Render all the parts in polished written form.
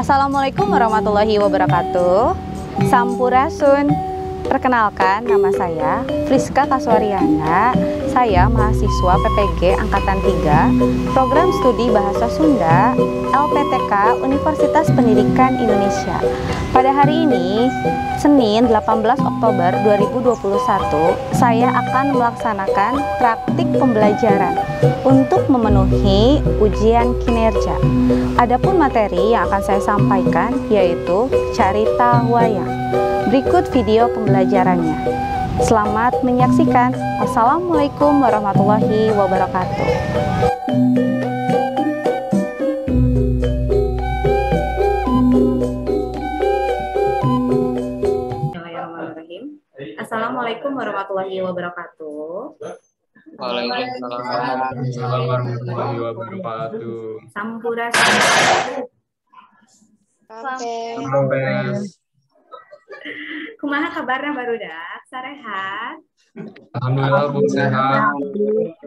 Assalamualaikum warahmatullahi wabarakatuh. Sampurasun. Perkenalkan, nama saya Friska Kasuariana. Saya mahasiswa PPG Angkatan 3, Program Studi Bahasa Sunda, LPTK Universitas Pendidikan Indonesia. Pada hari ini, Senin 18 Oktober 2021, saya akan melaksanakan praktik pembelajaran untuk memenuhi ujian kinerja. Adapun materi yang akan saya sampaikan yaitu carita wayang. Berikut video pembelajarannya. Selamat menyaksikan. Wassalamualaikum warahmatullahi wabarakatuh. Bismillahirrahmanirrahim. Assalamualaikum warahmatullahi wabarakatuh. Waalaikumsalam warahmatullahi wabarakatuh. Sampurasun. Sampes. Kumaha kabarna barudak? Sarehat? Alhamdulillah Bu, sehat.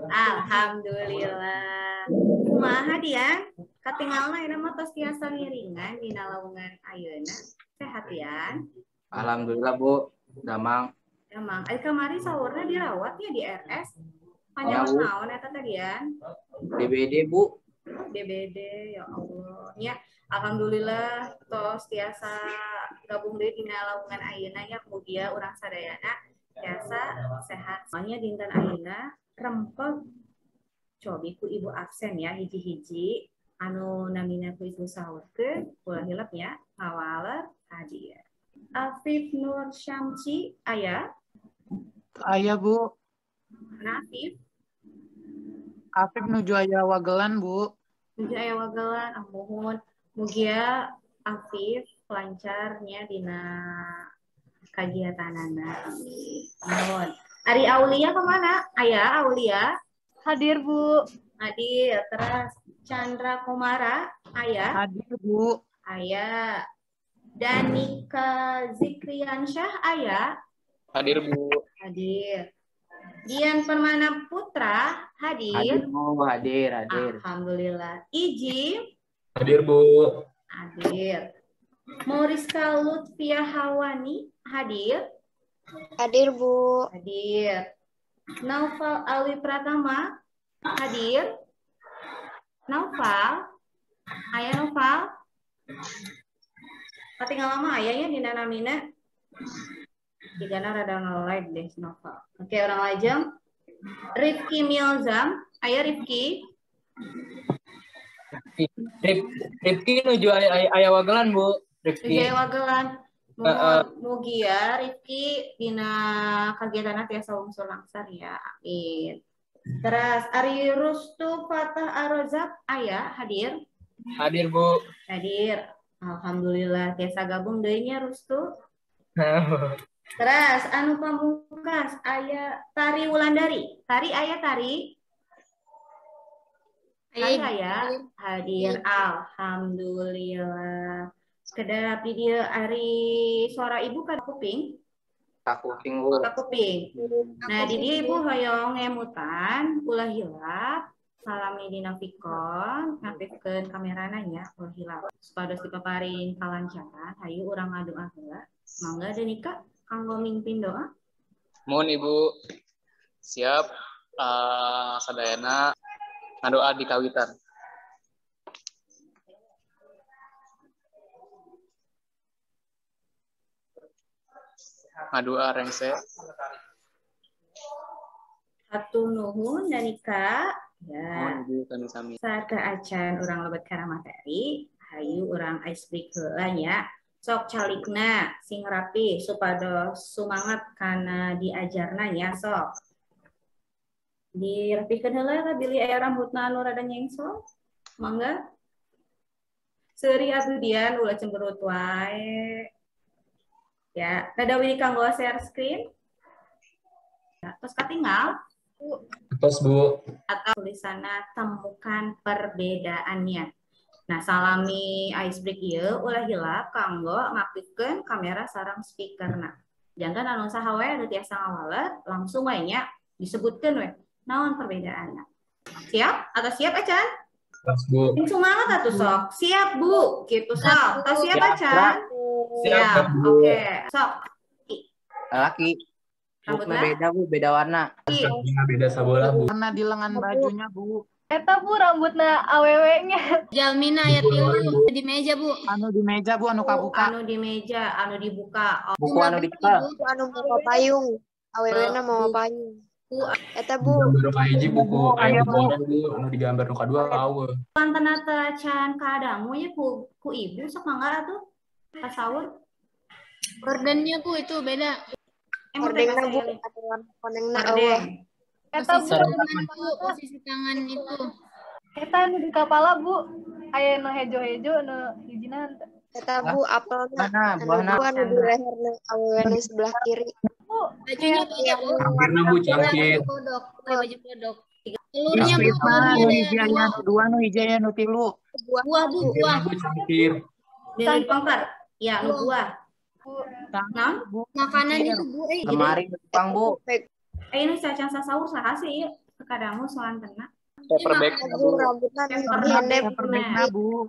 Alhamdulillah. Kumaha dia? Katingalna ayeuna mah tos tiasa ngiringan dina laungan ayeuna. Sehat ya? Alhamdulillah Bu, damang. Damang. Ari kamari saurna dirawat ya di RS. Panjang naon eta teh Dian? DBD Bu. DBD, ya Allah. Ya, alhamdulillah tos tiasa gabung deui dina laungan ayeuna ya, mugia urang sadayana tiasa sehat. Soalnya dinten ayeuna rempeg cobi ku ibu absen ya hiji-hiji anu namina ku ibu saurkeun ulah hilap ya ngawaler hadir. Afif Nur Syamsi aya? Aya Bu. Mana Afif? Afif nuju aya wagelan Bu. Nuju aya wagelan, amuhun. Mugia Afif lancarnya dina kagiatanana. Amin. Ari Aulia kemana? Aya Aulia? Hadir Bu. Hadir. Terus Chandra Kumara aya? Hadir Bu. Aya. Danika Zikriansyah aya? Hadir Bu. Hadir. Dian Permana Putra hadir. Hadir Bu, hadir, hadir. Alhamdulillah. Iji hadir Bu. Hadir. Mauriska Lutfia Hawani hadir. Hadir Bu. Hadir. Naufal Alwi Pratama hadir. Naufal, ayah Naufal. Patinggal lama ayahnya dina namina. Jigana rada nge-lag deh Naufal. Oke, orang lajeng. Rifki Milzam, ayah Rifki. Rifki nuju aya wagelan Bu. Rifki. Nuju aya wagelan. Mugia Rifki dina kagiatanna tiasa wungsul langsar ya. Amin. Terus Ari Rustu Fatah Arozak aya hadir. Hadir Bu. Hadir. Alhamdulillah tiasa gabung deui nya Rustu. Terus anu pamungkas aya Tari Wulandari. Tari aya Tari. Tari aya hadir. Alhamdulillah. Kedap di dieu ari suara ibu ka kuping? Ka kuping Bu. Ka kuping. Nah, di dieu ibu hoyong ngemutan ulah hilap salami dina vikon ngaktifkeun kamerana nya ulah hilap. Supados dipaparin kalancaran, hayu urang ngadoa heula. Mangga Danika kanggo mimpin doa. Mohon Ibu siap sadayana ngadoa di kawitan. Ngadoa rengse. Hatur nuhun Danika. Ya. Mohon Ibu sami-sami. Saat acan urang lebet kana materi, hayu urang ice break heula nya. Sok calikna sing rapi supados sumangat kana diajarna nya sok. Dirapihkeun heula bilih aya rambutna anu rada nyengsol. Mangga. Seuri atuh Dian ulah cemberut wae. Ya, rada widi kanggo share screen. Ya, tos katinggal. Tos Bu. Atau tulisanna temukan perbedaannya. Nah, salami ice break ieu ulah hilap kanggo ngaktifkeun kamera sareng speakerna. Jangan anu saha wae anu tiasa ngawaler langsung wae nya disebutkeun we naon perbedaanna. Siap? Atau siap acan? Bu. Semangat atuh sok. Siap, Bu. Gitu sok. Tos siap acan? Siap, Bu. Oke, sok. Laki. Rambutnya beda, Bu, beda warna. Beda sabola, Bu. Warna di lengan bajunya, Bu. Eta Bu rambutna awewe-nya. Jalmina aya tilu di meja, Bu. Anu di meja, Bu, anu kabuka. Anu di meja, anu dibuka. Buku anu dibuka. Buku anu mawa payung. Awewena mawa payung. Eta Bu. Gambar kahiji buku aya buku Bu, anu digambar nu kadua eueuh. Wantena teu can kadangu nya ku ibu sok mangga atuh. Kasaur. Gordennya Bu itu beda. Gordengna Bu, konengna eueuh. Eta Bu, posisi tangan itu. Eta anu di kapala Bu, aya nu hejo-hejo nu hijina. Eta Bu apelna, anu di leherna awewena sebelah kiri. Bu, bajunya beda Bu. Cangkirna Bu, cangkir. Baju kodok. Telurnya Bu, nu hiji aya nu dua, nu hiji aya nu tilu. Buah Bu, buah. Bu cangkir. Deui pangkar. Ya, nu buah. Naon? Makanan itu Bu. Lemari tukang Bu. Ini cacan sasaur saha sih ieu? Kadangu soantena. Paper bag Bu, rambutna paper Bu.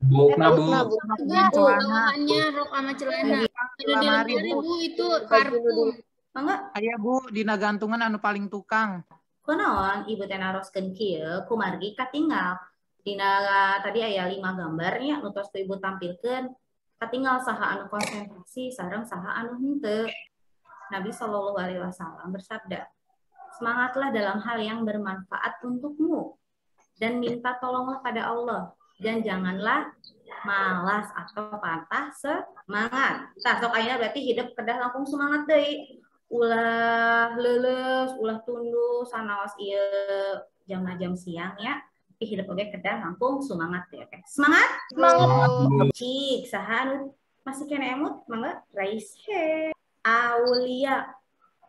Bukna Bu. Bawahannya rok sama celana. Anu di lemari Bu itu kartu. Mangga? Aya Bu, dina gantungan anu paling tukang. Kunaon ibu teh naroskeun kieu kumargi katinggal. Dina tadi aya 5 gambarnya nu tos ku ibu tampilkeun. Katinggal saha anu konsentrasi sareng saha anu henteu. Nabi Shallallahu Alaihi Wasallam bersabda, semangatlah dalam hal yang bermanfaat untukmu dan minta tolonglah pada Allah dan janganlah malas atau patah semangat. Tah sok ayeuna berarti hidup kedah langkung semangat deui. Ulah leuleus, ulah tunduh sanaos ieu jam-jam siang ya. Hidup oge kedah langkung semangat ya. Oke. Semangat? Semangat. Cik, saha anu masih kene emut mangga raise hand. Aulia.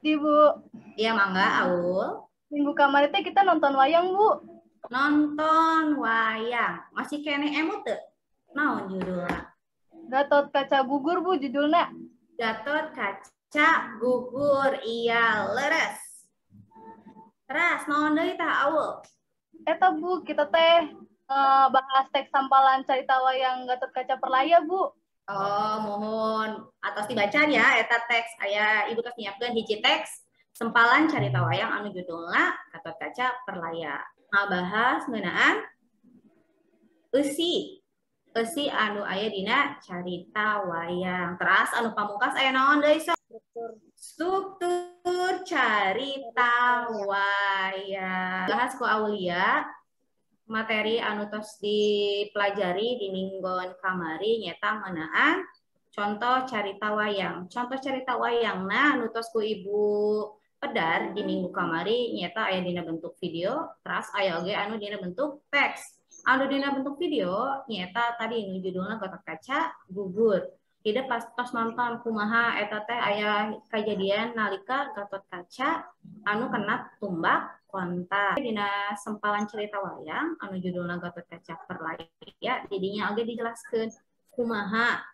Di Bu. Iya mangga Aul. Minggu kamari teh kita nonton wayang Bu. Nonton wayang. Masih kene emut teu? Naon judulna? Gatot Kaca Gugur Bu judulna. Gatot Kaca Gugur. Iya, leres. Teras naon deui tah Aul? Eta Bu, kita teh bahas teks sampalan carita wayang Gatot Kaca Perlaya Bu. Oh, mohon atas dibaca ya eta teks aya ibu tos nyiapkeun hiji teks sempalan carita wayang anu judulna Gatot Kaca Perlaya. Ngabahas ngeunaan eusi. Eusi anu aya dina carita wayang. Teras anu pamungkas aya naon deui sok? Struktur carita wayang. Bahas ku Aulia materi anu tos dipelajari di minggon kamari nyata ngeunaan contoh carita wayang. Contoh carita wayangna anu tos ku Ibu pedar di minggu kamari nyata aya dina bentuk video, teras aya oge anu dina bentuk teks. Anu dina bentuk video nyata tadi nu judulna Gatot Kaca Gugur. Tidak pas tos nonton kumaha eta teh aya kejadian nalika Gatot Kaca anu kena tumbak konta. Dina sempalan cerita wayang anu judulna Gatot Kaca Perlaya didinya oge dijelaskeun kumaha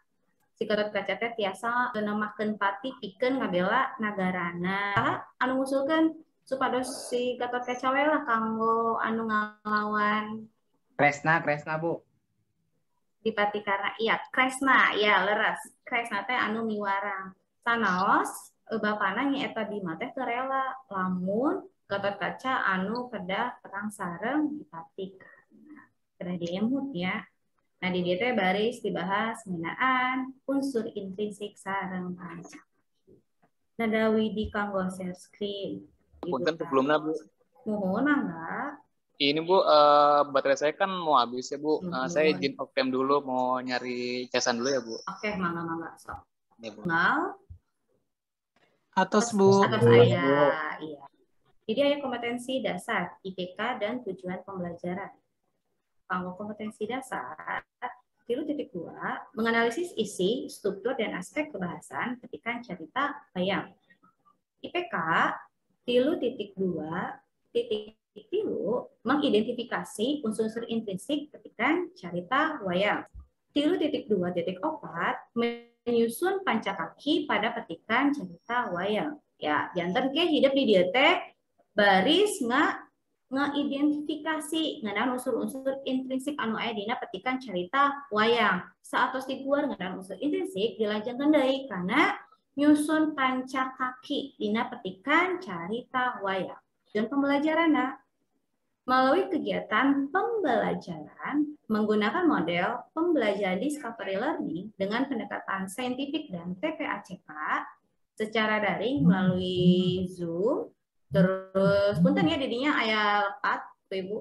si Gatot Kaca teh tiasa nemahkeun pati pikeun ngabela nagarana. Anu ngusulkeun supados si Gatot Kaca we lah kanggo anu ngalawan Kresna, Kresna Bu. Dipati karena iya Kresna ya leres. Kresna teh anu miwarang. Sanaos bapana nyaeta Bima teh teu rela lamun Gatot Kaca anu kedah perang sareng Dipati Karna. Kedah diemut ya. Nah di dieu teh baris dibahas ngeunaan unsur intrinsik sareng panca. Nada widi kanggo share screen. Punten sebelumna Bu. Muhun mangga. Ini Bu, baterai saya kan mau habis ya Bu. Saya izin off cam dulu, mau nyari casan dulu ya Bu. Oke, mangga-mangga. Sok. Ini, Bu. Ngal. Atos Bu. Atos aya, iya. Jadi aya kompetensi dasar, IPK dan tujuan pembelajaran. Kanggo kompetensi dasar, 3.2, menganalisis isi, struktur, dan aspek kebahasan petikan cerita wayang. IPK 3.2.3 mengidentifikasi unsur-unsur intrinsik petikan cerita wayang. 3.2.4 menyusun pancakaki pada petikan cerita wayang. Ya, janten ke hidup di dieu teh baris nga Ngidentifikasi ngeunaan unsur-unsur intrinsik anu aya dina petikan carita wayang. Saatos diguar ngeunaan unsur intrinsik dilajengkeun deui kana nyusun panca kaki dina petikan carita wayang. Dan pembelajaranna melalui kegiatan pembelajaran menggunakan model pembelajaran discovery learning dengan pendekatan saintifik dan TPACK secara daring melalui Zoom. Terus punten ya didinya aya lepat tuh Ibu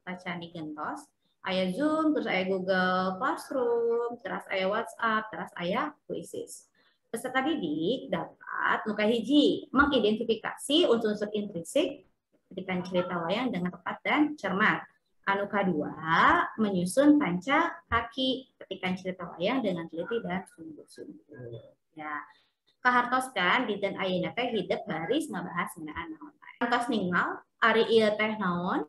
bacaan digentos, aya Zoom, terus aya Google Classroom, terus aya WhatsApp, terus aya Quizizz. Peserta didik dapat nu kahiji mengidentifikasi unsur-unsur intrinsik petikan cerita wayang dengan tepat dan cermat. Anu kadua, menyusun panca kaki petikan cerita wayang dengan teliti dan sungguh-sungguh. Ya. Kahartoskan dinten ayeuna teh hidep baris ngabahas ngeunaan naon. Kantos ningal ari ieu teh naon?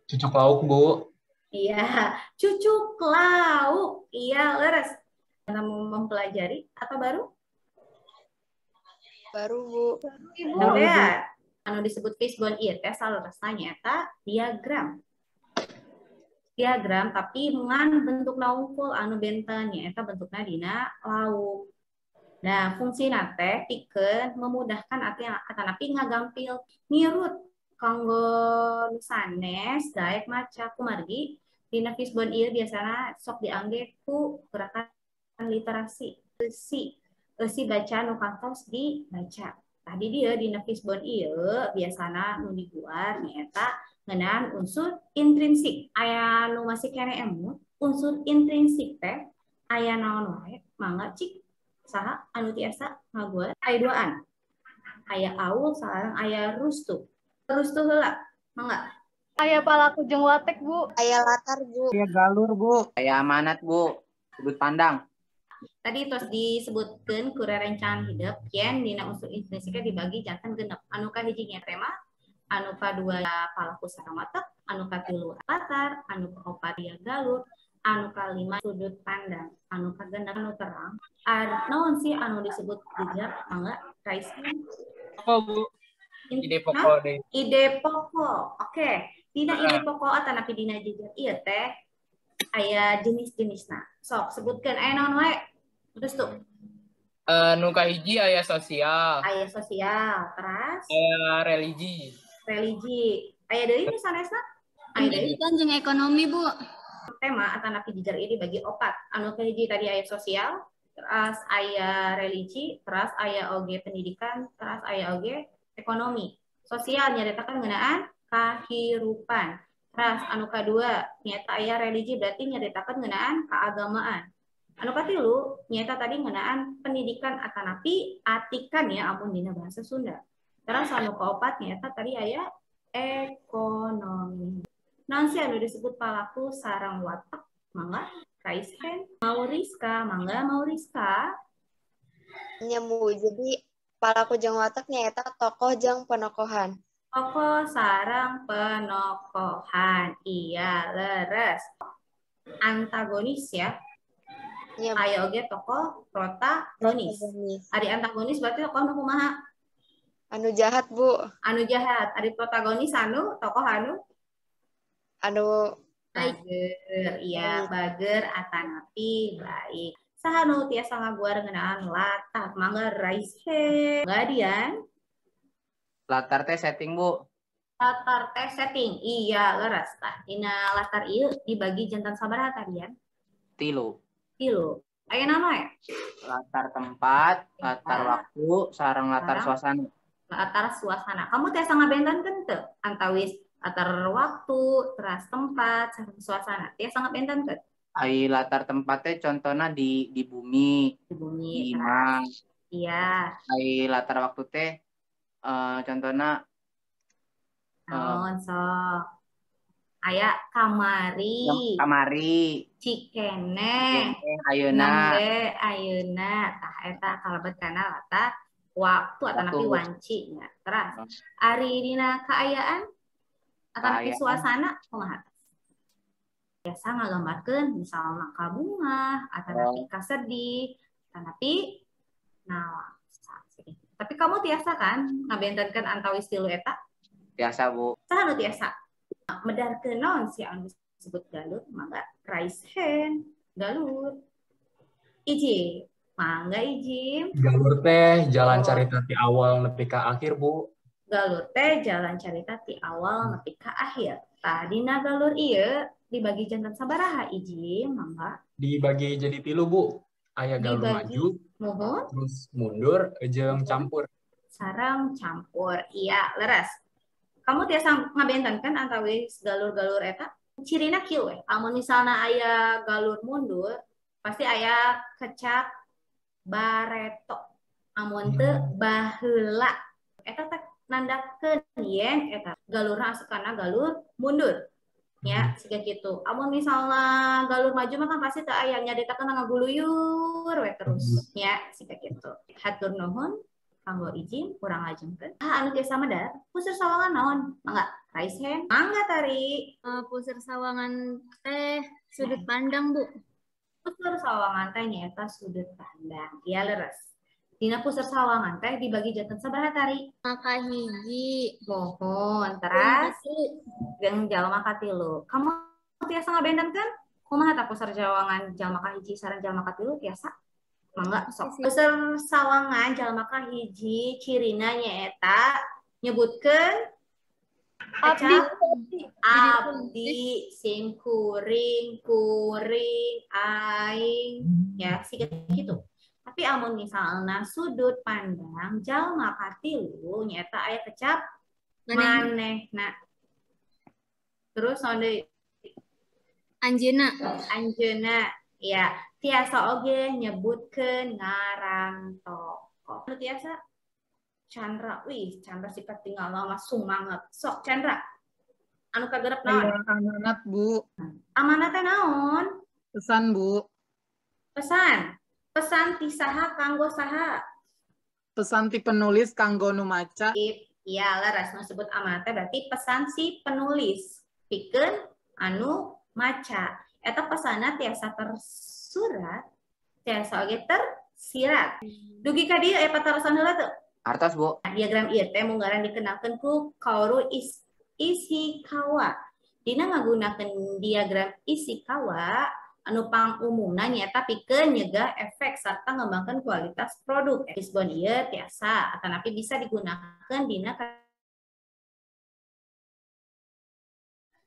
Cucuk lauk, Bu. Iya, cucuk lauk. Iya, leres. Kamu mempelajari atau baru? Baru, Bu. Ibu. Ya. Anu disebut fishbone ieu teh saleresna nyaeta diagram. Diagram tapi ngan bentukna wungkul anu benten nyaeta bentukna dina lauk. Nah, fungsina teh pikeun memudahkan atanapi ngagampil ngirut kanggo nu sanes daek maca kumargi dina fishbone ieu biasana sok diangge ku gerakan literasi eusi baca nu kantos dibaca. Tadi dia dina fishbone ieu biasana nu diguar nyaeta ngeunaan unsur intrinsik. Aya nu masih keneh emut unsur intrinsik teh aya naon wae mangga cik saha anu tiasa ngaguar aya duaan. Aya aul sareng aya rustu. Rustu heula mangga. Aya palaku jeung watek, Bu. Aya latar, Bu. Aya galur, Bu. Aya amanat, Bu. Sudut pandang. Tadi tos disebutkeun ku rerencangan hidep yen dina unsur intrinsiknya dibagi janten genep. Anu kahiji nya tema, anu kadua palaku sareng watek, anu katilu latar, anu kaopat aya galur, anu kalima sudut pandang, anu kagenep anu terang. Naon sih anu disebut jejak mangga Raisa? Apa, Bu? Ide pokok deh. Ide pokok. Oke. Dina ide pokok atanapi dina jejak ieu teh aya jenis-jenisna. Sok sebutkeun aya naon wae? Terus tuh. Nu kahiji aya sosial. Aya sosial, teras aya religi. Religi. Aya deui nu sanesna? Aya deui pendidikan jeung ekonomi, Bu. Tema atanapi jejak ini dibagi opat. Anu kahiji tadi aya sosial, terus aya religi, terus aya oge pendidikan, terus aya oge ekonomi. Sosial nyaritakan ngeunaan kahirupan. Terus anu kadua nyata aya religi berarti nyaritakan ngeunaan keagamaan. Anu katilu nyata tadi ngeunaan pendidikan atanapi atikan ya amun dina bahasa Sunda. Terus anu kaopat nyata tadi aya ekonomi. Naon sih anu disebut palaku sareng watek? Mangga Raisen, Mauriska, mangga Mauriska. Nya Bu, jadi palaku jeung watek nyaeta tokoh jeung penokohan. Tokoh sareng penokohan. Iya, leres. Antagonis ya. Ya. Aya oge tokoh protagonis. Ari antagonis berarti tokoh nu kumaha? Anu jahat, Bu. Anu jahat. Ari protagonis anu tokoh anu anu bager. Iya, bager atanapi baik. Saha nu tiasa ngaguar ngeunaan latar? Mangga Raise. Mangga Dian. Latar teh setting, Bu. Latar teh setting. Iya, leres tah. Dina latar ieu dibagi jantan sabaraha tadian? 3. 3. Aya naon wae? Latar tempat, latar waktu, sareng latar suasana. Latar suasana. Kamu tiasa ngabentenkeun teu? Antawis latar waktu, teras tempat, sareng suasana. Tiasa ngabentenkeun? Ai latar tempatnya contohnya di bumi, di bumi, di imah. Iya. Ai latar waktu teh contohnya naon sok. Aya kamari. Kamari. Cikene. Ayeuna. Nembe ayeuna. Tah eta kalebet kana latar waktu atanapi wanci nya. Teras ari dina kaayaan atanapi suasana kumaha? Biasa ngagambarkeun misalna ka bunga atanapi ka sedih atanapi nalangsa. Tapi kamu tiasa kan ngabentenkeun antawis tilu eta? Tiasa, Bu. Saha nu tiasa? Medarkeun naon sih anu disebut galur? Mangga raise hand. Galur. Iji. Mangga Ijim. Galur teh jalan carita ti awal nepi ka akhir, Bu. Galur teh jalan carita ti awal nepi ka akhir. Tah dina galur ieu dibagi janten sabaraha Ijim, mangga? Dibagi jadi 3, Bu. Aya galur dibagi, maju, muhun, terus mundur, jeung campur. Sareng campur. Iya, leres. Kamu tiasa ngabentenkeun antawis galur-galur eta? Cirina kieu we. Amun misalna aya galur mundur, pasti aya kecap bareto. Amun teu baheula. Eta teh nandakeun yen eta galurna asup kana galur mundur. Ya, siga kitu. Amun misalna galur maju mah kan pasti teu aya nyaritakeun ngaguluyur we terus. Ya, siga kitu. Hatur nuhun kanggo izin kurang lajengkeun. Ah, anu tiasa medar, puseur sawangan naon? Mangga, raise hand. Mangga tari. Puseur sawangan teh sudut pandang, Bu. Puseur sawangan teh nyaeta sudut pandang. Iya leres. Dina puseur sawangan teh dibagi janten sabaraha tari? Maka hiji. Mohon teras jeung jalma katilu. Kamu tiasa ngabentenkeun? Kumaha tah puseur sawangan jalma kahiji sareng jalma katilu tiasa? Mangga sok. Puseur sawangan jalma kahiji cirina nyaeta nyebutkeun abdi, abdi, sing kuring, kuring, aing, ya siga kitu. Tapi amun misalna sudut pandang jalma katilu nyaeta aya kecap manehna. Terus sonde anjeunna. Anjeunna, ya. Tiasa oge nyebutkeun ngaran tokoh. Anu tiasa Chandra, wih Chandra sifat tinggal lama sumanget. Sok Chandra. Anu kagerep naon? Amanat, Bu. Amanat teh naon? Pesan, Bu. Pesan. Pesan ti saha kanggo saha? Pesan ti penulis kanggo nu maca. Iya, leres nu sebut amanat teh berarti pesan si penulis pikeun anu maca. Eta pesanna tiasa tersurat, tiasa oge tersirat. Dugi ka dieu aya patarosan heula teu? Artos, Bu. Diagram ieu teh munggaran dikenalkeun ku Kaoru Ishikawa. Dina ngagunakeun diagram Ishikawa anu pangumumna nyaeta pikeun nyegah efek sarta ngembangkeun kualitas produk. Lisbon ieu tiasa atanapi bisa digunakeun dina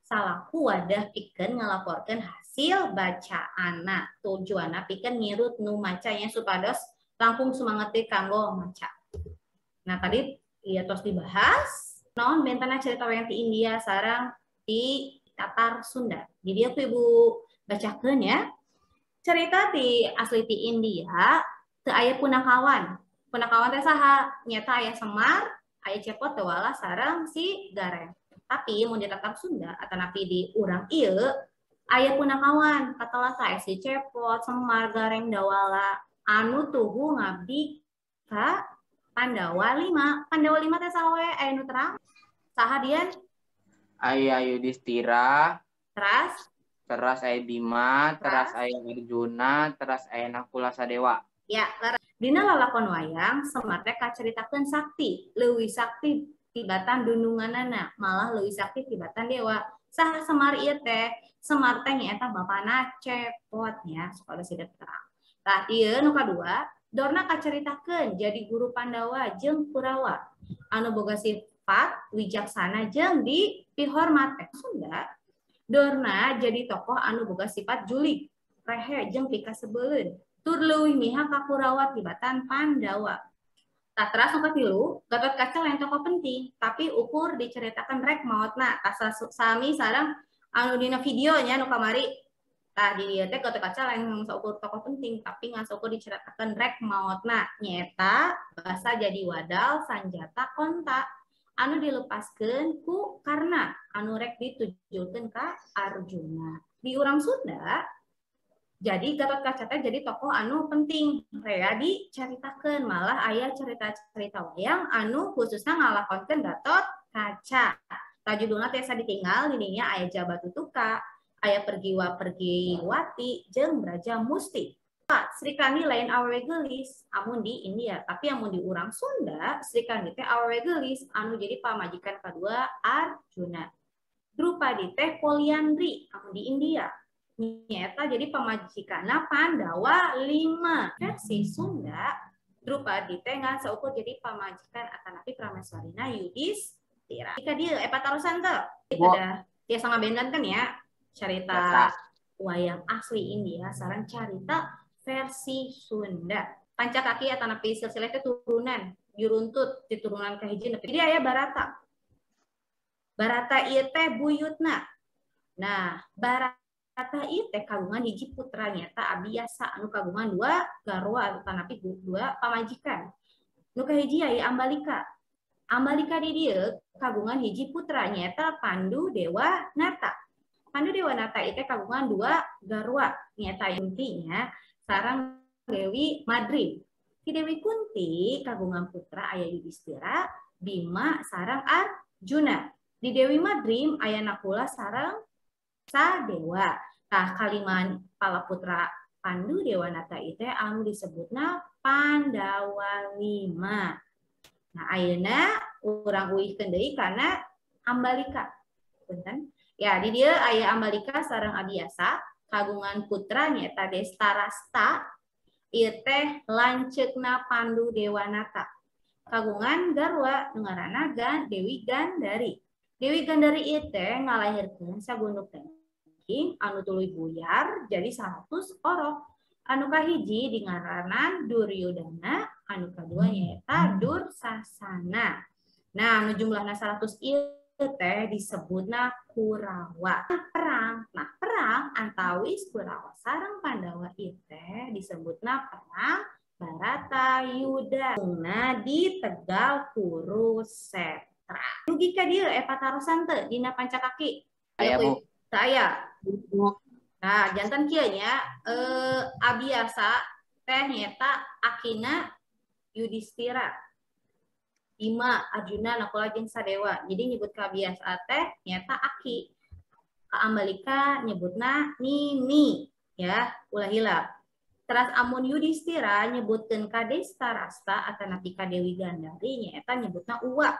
salaku wadah pikeun ngalaporkeun hasil bacaanna. Tujuanna pikeun ngirut nu macanya supados langkung sumanget kanggo maca. Nah, tadi ya tos dibahas naon bentana cerita wayang ti India sareng ti Tatar Sunda. Jadi aku Ibu bacakeun ya. Cerita ti asli ti India teu aya punakawan. Punakawan teh saha? Nyata aya Semar, aya Cepot, Dewala sareng si Gareng. Tapi mun di Tatar Sunda atanapi di urang ieu aya punakawan, katelah aya si Cepot, Semar, Gareng, Dawala anu tuhu ngabdi ka Pandawa 5. Pandawa 5 teh saha we? Aya nu terang? Saha Dian? Aya Yudhistira. Teras? Teras aya Bima, teras aya Arjuna, teras aya Nakula Sadewa. Ya, dina lalakon wayang Semar teh kacaritakeun sakti, leuwih sakti tibatan dununganana, malah leuwih sakti tibatan dewa. Saha Semar ieu teh? Semar teh nyaeta bapana Cepot ya, supaya sida terang. Tah ieu nu kadua, Dorna kacaritakeun jadi guru Pandawa jeung Kurawa anu boga sifat wijaksana jeung dipihormat. Sunda Dorna jadi tokoh anu boga sifat julig, rehe jeung pikasebeleun. Tur leuwih mihak ka Kurawa tibatan Pandawa. Tah teras nu katilu, Gatot Kaca lain tokoh penting, tapi ukur diceritakan rek maotna. Tah sami sareng anu dina videonya nu kamari. Tah di dieu teh Gatot Kaca lain saukur tokoh penting, tapi ngan saukur diceritakeun rek maotna. Nyaeta basa jadi wadal sanjata konta anu dilepaskeun ku Karna anu rek ditujulkeun ka Arjuna. Di urang Sunda jadi Gatot Kaca teh jadi tokoh anu penting rea dicaritakeun, malah aya cerita-cerita wayang anu khususna ngalakonkeun Gatot Kaca. Tah judulna tiasa ditinggal dininya aya Jabatutuka, aya Pergiwa Pergiwati jeung Braja Musti. Sri Kandi lain awewe geulis amun di India, tapi amun di urang Sunda Sri Kandi teh awewe geulis anu jadi pamajikan kadua Arjuna. Drupadi teh poliandri amun di India. Nyaeta jadi pamajikanna Pandawa 5. Versi Sunda Drupadi teh ngan saukur jadi pamajikan atanapi prameswarina Yudhistira. Jika dia patarosan teu. Udah tiasa ngabendankeun ya carita wayang asli India sareng carita versi Sunda. Pancakaki atanapi silsilah teh turunan, diruntut di turunan kahiji nepi. Jadi aya Barata. Barata ieu teh buyutna. Nah, Barata ieu teh kagungan hiji putra nyata Abiyasa anu kagungan dua garwa atanapi dua pamajikan. Nu kahiji aya Ambalika. Ambalika di dieu kagungan hiji putra nyata Pandu Dewa Nata. Pandu Dewa Nata ieu teh kagungan dua garwa nyata intinya sareng Dewi Madrim. Ki Dewi Kunti kagungan putra aya Yudhistira, Bima sareng Arjuna. Di Dewi Madrim aya Nakula sareng Sadewa. Tah kaliman pala putra Pandu Dewanata itu anu disebutna Pandawa 5. Nah, ayeuna urang uihkeun deui kana Ambalika. Punten. Ya, di dieu aya Ambalika sareng Abiyasa kagungan putra nyaeta Destarasta ieu teh lanceukna Pandu Dewanata. Kagungan garwa nu ngaranna Dewi Gandari. Dewi Gandari ieu teh ngalahirkeun sagunduk daging anu tuluy buyar jadi 100 orok. Anu kahiji dingaranan Duryodana, anu kadua nyaeta Dursasana. Nah, anu jumlahna 100 ieu teh disebutna Kurawa. Perang. Nah, perang antawis Kurawa sareng Pandawa ieu teh disebutna perang Baratayuda. Nah, di Tegal Kurusetra. Dugi ka dieu patarosan teu dina pancakaki? Aya, Bu. Teu aya. Nah, jantan kieu nya Abiyasa teh nyaeta akina Yudhistira. Bima, Arjuna, Nakula jeung Sadewa. Jadi nyebut ka Abiyasa teh nyaeta aki. Ka Ambalika nyebutna nini ya, ulah hilap. Teras amun Yudhistira nyebutkeun ka Destarasta atanapi ka Dewi Gandari nyaeta nyebutna uwa.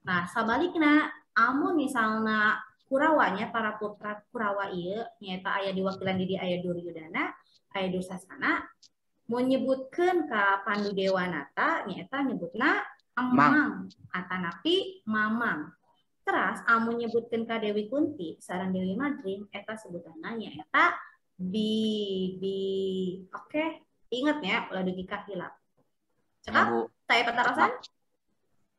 Nah, sabalikna amun misalna Kurawanya para putra Kurawa ieu nyaeta aya diwakilan di aya Duryodana, aya Dursasana, mun nyebutkeun ka Pandu Dewanata nyaeta nyebutna Amang atanapi Mamang. Teras amun nyebutkeun ka Dewi Kunti sareng Dewi Madrim eta sebutanna nyaeta Bibi. Oke, ingat ya ulah dugi ka hilap. Cekap? Saya patarosan?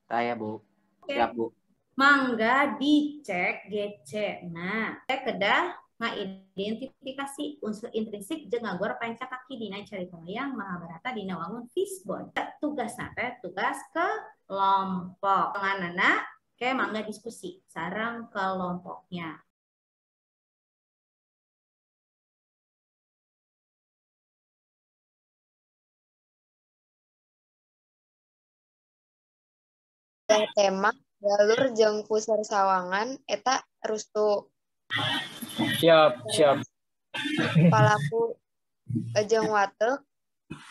Saya, Bu. Oke. Siap, Bu. Mangga dicek GC. Nah, saya kedah ngaidentifikasi unsur intrinsik jeung ngagor pancakaki dina carita wayang Mahabharata dina wangun fishbone. Tugasna teh tugas kelompok. Nganana ke mangga diskusi sareng kelompoknya. Tema galur jeung pusar sawangan eta rustu. Siap, siap. Palaku jeung wateuk,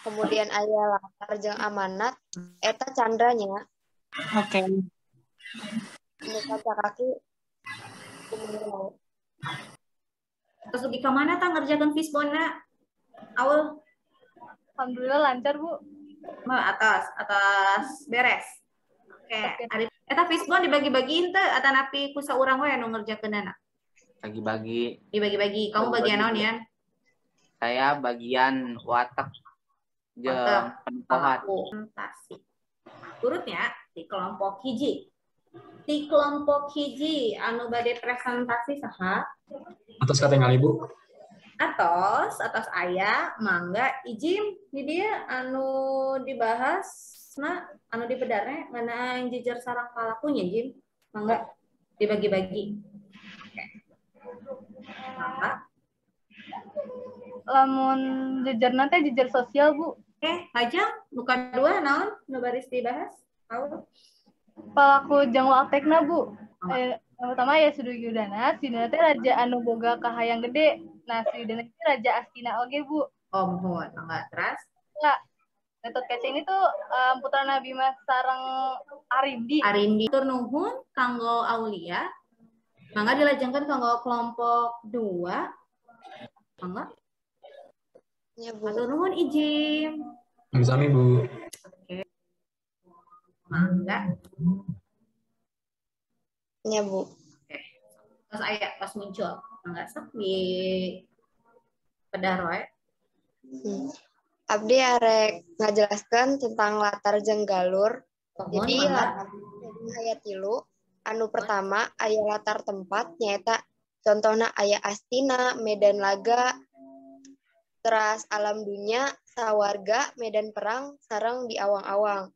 kemudian aya latar jeung amanat eta candranya. Oke. Muka cakaki kumaha. Terus dugi ka mana tah ngerjakeun fishbone-na? Awal. Alhamdulillah lancar, Bu. Mah atas beres. Oke, okay. Eta fishbone dibagi-bagiin teu atanapi ku saurang we anu ngerjakeunana? Bagi-bagi. Dibagi-bagi. Kamu bagian naon, Yan? Saya bagian watak jeung penokohan. Presentasi. Urutnya di kelompok hiji. Di kelompok hiji anu bade presentasi saha? Atos katingali, Bu. Atos, atos aya, mangga ijim di dieu anu dibahas nah anu di bedarnya ngeunaan jejer sarang palakunya Jim, mangga dibagi-bagi. Oke. Mangga. Lamun jejerna teh jejer sosial, Bu. Oke, lajeng nu kadua naon nu baris dibahas? Tahu? Palaku jeung watekna, Bu. Yang pertama ya Suyudana, Suyudana teh raja anu boga kahayang gede. Nah, Suyudana teh raja Astina oge, Bu. Oh, mohon, mangga teras. Ya. Gatot Kaca ini tuh putra Nabi Mas sareng Arimbi. Arimbi. Tur nuhun kanggo Aulia. Mangga dilajengkeun kanggo kelompok 2. Mangga. Ya, Bu. Hatur nuhun Ijim. Sami, Bu. Oke. Mangga. Ya, Bu. Oke. Terus aya pas muncul. Mangga sok di pedar wae. Abdi arek ngajelaskeun tentang latar jeung galur. Jadi latar aya tilu. Anu pertama aya latar tempat nyaeta contohna aya Astina, medan laga, teras alam dunya, sawarga, medan perang, sareng di awang-awang.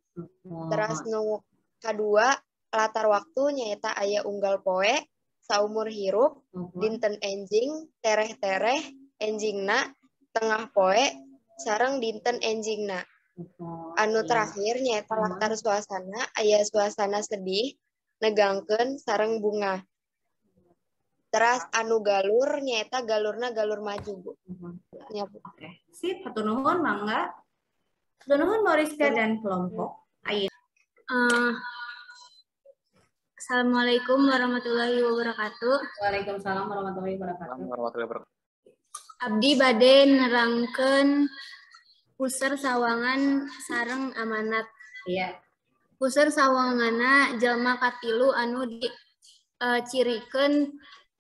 Teras nu kadua latar waktu nyaeta aya unggal poe, saumur hirup, dinten enjing, tereh-tereh, enjingna, tengah poe, sareng dinten enjingna. Anu terakhir nyaeta latar suasana, aya suasana sedih, negangkeun sareng bunga. Teras anu galur nyaeta galurna galur maju, Bu. Ya, Bu. Oke. Sip, hatur nuhun mangga. Hatur nuhun Moriska dan kelompok. Ayo. Assalamualaikum warahmatullahi wabarakatuh. Waalaikumsalam warahmatullahi wabarakatuh. Abdi bade nerangkeun puser sawangan sareng amanat. Iya. Puser sawanganna jalma katilu anu dicirikeun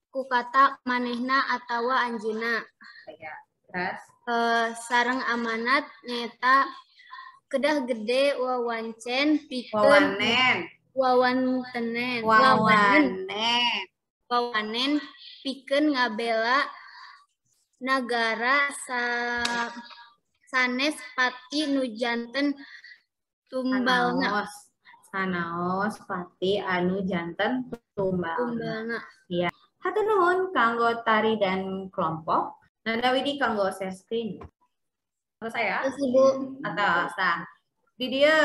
ku kata manehna atawa anjeunna. Iya. Terus sareng amanat nyaeta kedah gede wawancen pikeun wawanen wawanen pikeun ngabela nagara sanes pati nu janten tumbalna. Sanaos pati anu janten tumbalna. Iya. Hatur nuhun kanggo tari dan kelompok. Nanda Widi kanggo share screen. Terus saya? Terus Ibu. Atas. Nah, di dieu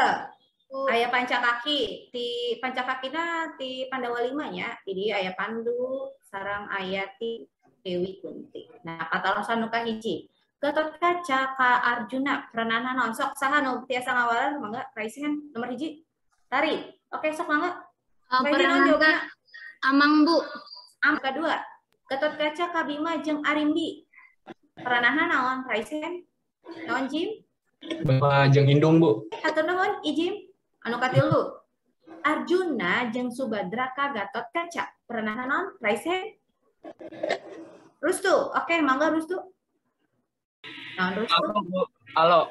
aya pancakaki, ti pancakakina ti Pandawa 5 nya. Di dieu aya Pandu sareng aya ti Dewi Kunti. Nah, patarosan nu kahiji. Gatot Kaca ka Arjuna pranana naon? Sok saha nu tiasa ngawaler mangga raisingan nomor 1. Tari. Oke, sok mangga. Pranana Amang, Bu. Am kedua. Gatot Kaca ka Bima jeung Arimbi. Pranana naon? Raisen? Naon Jim? Bapak jeung Indung, Bu. Hatur nuhun Ijim. Anu katilu. Arjuna jeung Subadra ka Gatot Kaca. Pranana naon? Raisen? Rustu, oke, mangga Rustu. Naon Rustu? Alo.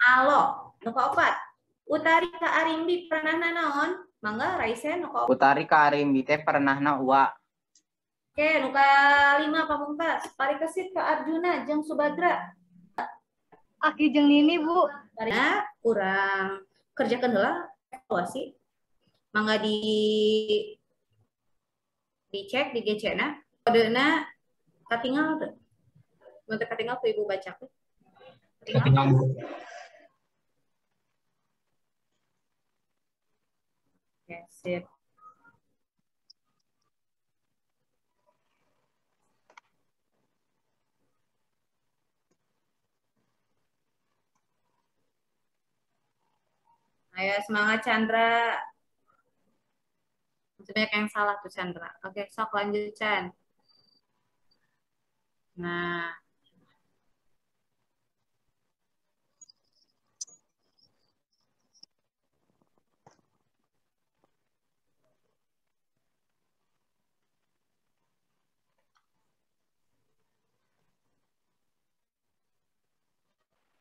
Alo, nu kaopat. Utari ka Arimbi pernahna naon? Mangga Raisen nu kaopat. Utari ka Arimbi teh pernahna ua. Oke, nu kalima pamungkas. Parikesit ka Arjuna jeung Subadra. Aki jeung Nini, Bu. Nah, kurang kerjakeun heula evaluasi. Mangga di dicek di GC-na. Kodena katingal tuh. Mun teu katingal ku ibu bacakeun. Katingal, Bu. Oke, sip. Ayo semangat Chandra. Masih banyak yang salah tuh Chandra. Oke, sok lanjut Chan. Nah.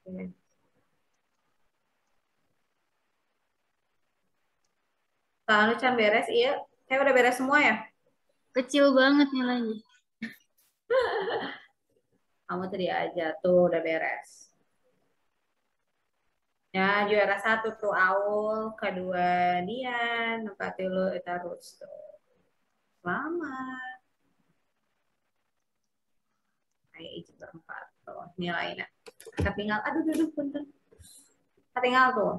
Oke. Kalau can beres, iya. Saya udah beres semua ya? Kecil banget nilainya. Kamu tadi aja tuh udah beres. Ya, juara 1 tuh Aul, kedua Dian, empat tilu eta Rustu. Selamat. Ayo izin berempat tuh nilainya. Ketinggal, aduh, aduh, punten. Ketinggal tuh.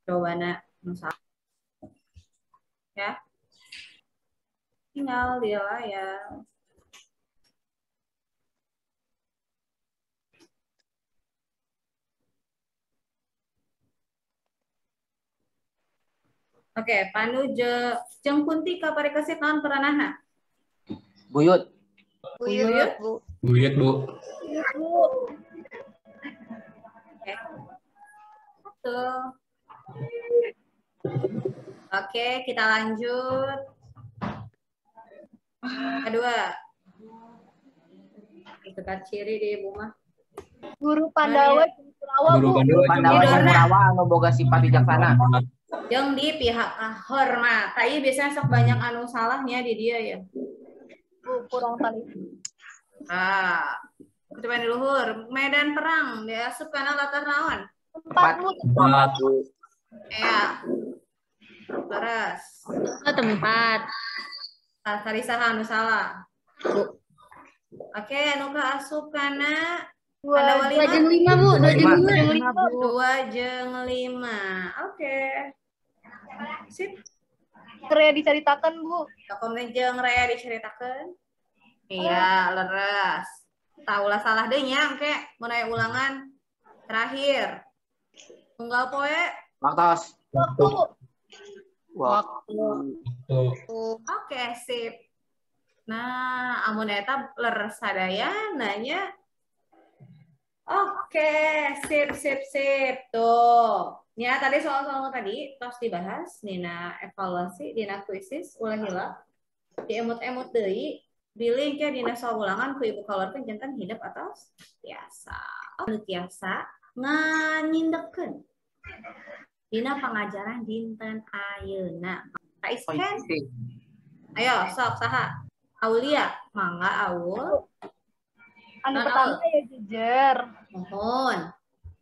Jawabannya ya. Tinggal di layar. Oke, Pandu jeung Kunti ka Parikesit naon peranahna? Buyut. Buyut, Bu. Buyut, Bu. Buyut, Bu. Oke. Tuh. Oke, kita lanjut. Kedua. Kita ciri di ibu mah. Guru Pandawa jeung Kurawa, Guru Bu. Pandawa jeung Pandawa jeung Dorna. Kurawa anu boga sifat bijaksana. Jeung di pihak hormat. Tapi biasanya sok banyak anu salahnya di dia ya. Bu, kurang tali. Ah. Kutipan di luhur, medan perang diasup kana latar naon? Tempat, Bu. Tempat. Ya. Leres. Oh, tempat. Tari saha anu salah. Oke, anu kaasup kana Pandawa 2 5. jeung 5, Bu. 2 jeung 5. 2 jeung 5. Oke. Sip. Rea diceritakan, Bu. Tokoh jeung Rea diceritakeun. Iya, leres. Taulah salah deui nya engke mun aya ulangan terakhir. Tunggal poe. Waktos. Waktu. Waktu. Oke, sip. Nah, amun eta leres sadayana nya. Oke, sip sip sip. Tuh. Ya, tadi soal-soal tadi tos dibahas dina evaluasi, dina kuisis ulah hilap. Diemut-emut deui, bilih ke dina soal ulangan ku ibu kaluarkeun janten hidep atau tiasa. Oh, nu tiasa nganyindekkeun dina pangajaran dinten ayeuna. Kak Isken, ayo sok saha? Aulia, mangga Aul. Anu pertama ya jejer. Mohon.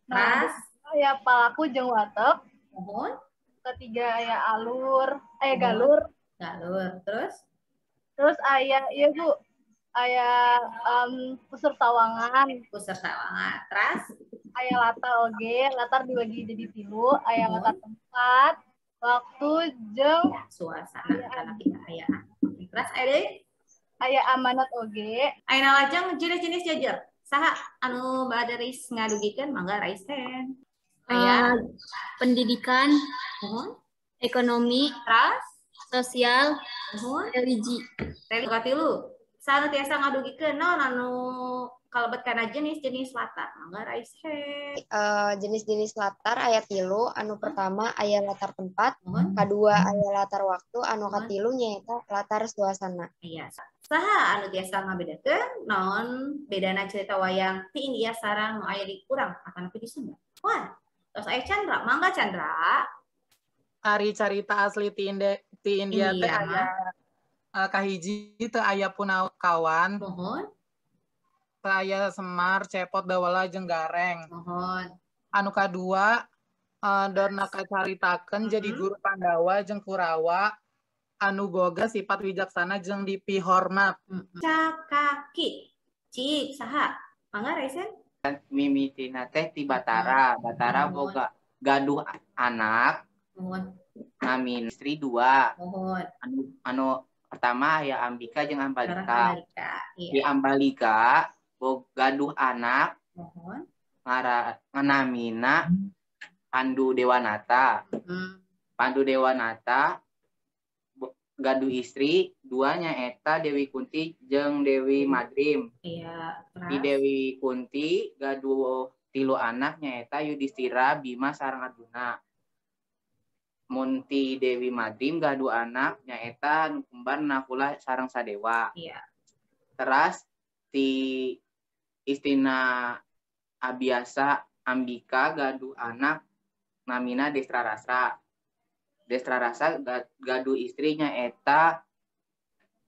Nah, Ras, aya palaku jeung watek. Mohon. Ketiga aya alur, aya galur. Galur. Terus? Terus aya ieu Bu, aya pusur sawangan. Pusur sawangan. Terus? Aya latar oge, latar dibagi jadi tilu, aya latar tempat, waktu jeung suasana karena kaayaan. Terus aya deui? Aya amanat oge. Ayeuna lajeng jenis-jenis jejer. Saha anu badaris ngadugikeun mangga raisen. Aya pendidikan, ekonomi, terus sosial, religi. Religi katilu. Saha nu tiasa ngadugikeun naon anu kalebet kana jenis-jenis latar mangga raisen. Jenis-jenis latar aya tilu, anu pertama aya latar tempat, kadua aya latar waktu, anu katilu nyaeta latar suasana. Iya. Saha anu tiasa ngabedakeun naon bedana cerita wayang ti India sareng nu aya di urang atanapi di Sunda. Wah, terus aya Chandra, mangga Chandra. Ari carita asli ti India teh aya kahiji teu aya punakawan. Mohon. Teu aya Semar, Cepot, Dawala jeung Gareng. Mohon. Anu kadua Dorna kacaritakeun jadi guru Pandawa jeung Kurawa anu boga sifat wijaksana jeung dipihormat. Cakaki. Cik saha? Mangga Raisen? Mimitina teh ti Batara. Batara boga gaduh anak. Mohon. Namin istri dua. Mohon. Anu pertama ya Ambika jeung Ambalika. Iya. Di Ambalika gaduh anak. Mohon. Namina Pandu Dewanata. Pandu Dewanata gaduh istri duanya eta Dewi Kunti jeung Dewi Madrim. Iya. Di Dewi Kunti gaduh tilu anaknya eta Yudhistira, Bima sareng Arjuna. Mun ti Dewi Madrim gaduh anak nyaeta nu kembar Nakula sareng Sadewa. Iya. Teras ti istina Abiasa Ambika gaduh anak namina Destrarasa. Destrarasa gaduh istrinya eta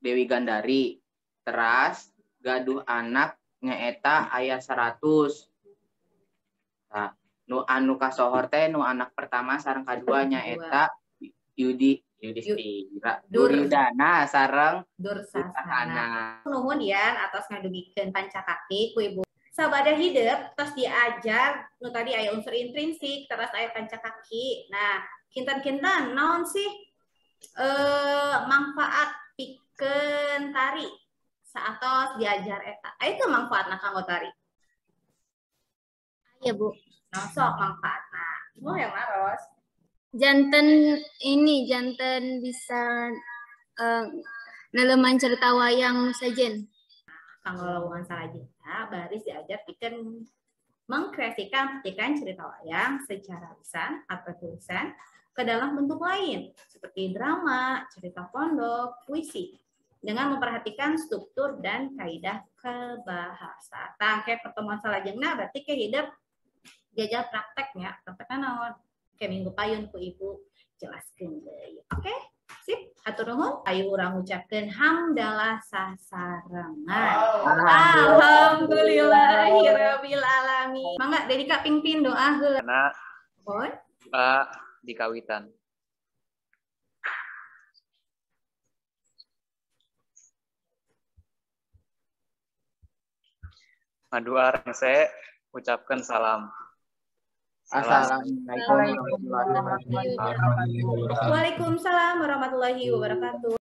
Dewi Gandari. Teras gaduh anak nyaeta aya 100. Nah, nu anu kasohor teh nu anak pertama sareng kadua nyaeta Yudhistira, Duryudana sareng Dursasana. Nuhun yan atos ngadugikeun pancakaki ku ibu. Sabada hidep tos diajar nu tadi aya unsur intrinsik terus aya pancakaki. Nah, kinten-kinten naon sih manfaat pikeun tari saatos diajar eta. Aya teu manfaatna kanggo tari? Aya, Bu. Nah, sok manfaatna. Mau yang naros. Janten ini janten bisa neleman cerita wayang sajen. Kanggo lawungan salajengna baris diajar pikeun mengkreasikan petikan cerita wayang secara lisan atau tulisan ke dalam bentuk lain seperti drama, cerita pondok, puisi dengan memperhatikan struktur dan kaidah kebahasa. Tah, kayak pertemuan salajengna berarti kayak hidup diajar prakteknya, prakteknya naon? Kayak minggu payun ku ibu jelaskeun deui. Oke? Sip, hatur nuhun. Ayo urang ucapkeun hamdalah sasarengan. Alhamdulillahirabbil alamin. Mangga Dedika pingpin doa heula. Karena Mohon. doa di kawitan. Ngadoa rengse ucapkan salam. Assalamualaikum warahmatullahi wabarakatuh. Waalaikumsalam warahmatullahi wabarakatuh.